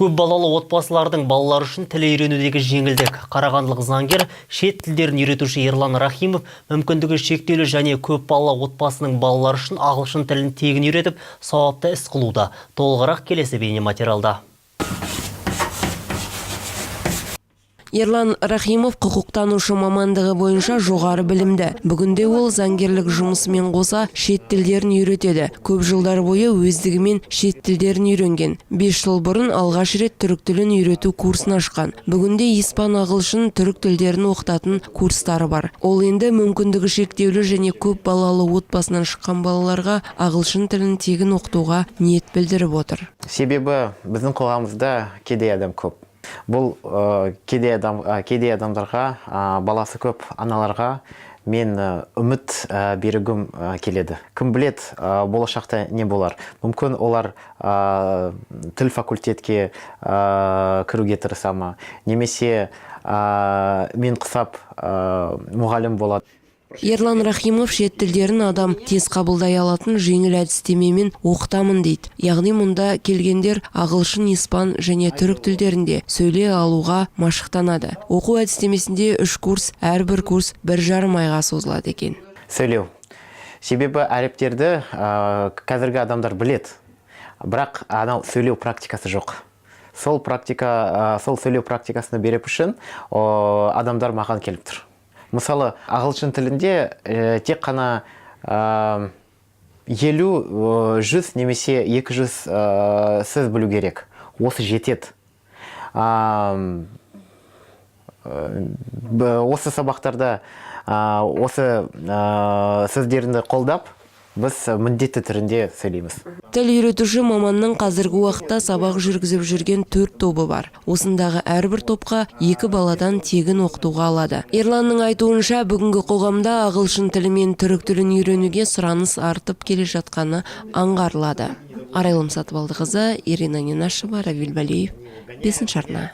Көп балалы отбасылардың балалары үшін тіл үйренудегі жеңілдік. Қарағандылық заңгер, шет тілдерін үйретуші Ерлан Рахимов мүмкіндігі шектеулі және көп балалы отбасының балалары үшін ағылшын тілін тегін үйретіп, сауапты іс қылуда. Толығырақ келесі бейнематериалда. Ерлан Рахимов құқықтанушы мамандығы бойынша жоғары білімді. Бүгінде ол заңгерлік жұмысымен қоса шет тілдерін үйретеді. Көп жылдар бойы өздігімен шет тілдерін үйренген. 5 жыл бұрын алғаш рет түрік тілін үйрету курсын ашқан. Бүгінде испан, ағылшын, түрік тілдерін оқытатын курстары бар. Ол енді мүмкіндігі шектеулі және көп балалы отбасынан шыққан балаларға ағылшын тілін тегін оқытуға ниет білдіріп отыр. Себебі біздің қоғамымызда кедей адам көп. Бұл кедей адамдарға, баласы көп аналарға мен үміт бергім келеді. Кім білет, болашақта не болар. Мүмкін, олар тіл факультетке кіруге тырыса ма, немесе мен құсап мұғалім болады. Ерлан Рахимов шет тілдерін адам тез қабылдай алатын жеңіл әдістемемен оқытамын дейді. Яғни мұнда келгендер ағылшын, испан және түрік тілдерінде сөйлей алуға машықтанады. Оқу әдістемесінде үш курс, әрбір курс 1,5 айға созылады екен. Сөйлеу. Себебі әріптерді қазіргі адамдар білет, бірақ анау сөйлеу практикасы жоқ. Сол практика, сол сөйлеу практикасını беріп үшін адамдар маған келіп тұр. Мысалы, ағылшын тілінде тек қана 50, 100 немесе 200 сөз білу керек. Осы жетеді. Осы сабақтарда осы сөздерді қолдап, біз міндетті түрінде сөйлейміз. Тіл үйретуші маманның қазіргі уақытта сабақ жүргізіп жүрген төрт тобы бар. Осындағы әрбір топқа екі баладан тегін оқытуға алады. Ерланның айтуынша, бүгінгі қоғамда ағылшын тілі мен түрік тілін үйренуге сұраныс артып келе жатқаны аңғарылады. Арайлым Сатыбалдықызы, Ирина Ненашева, Равиль Валиев, Бесінші арна.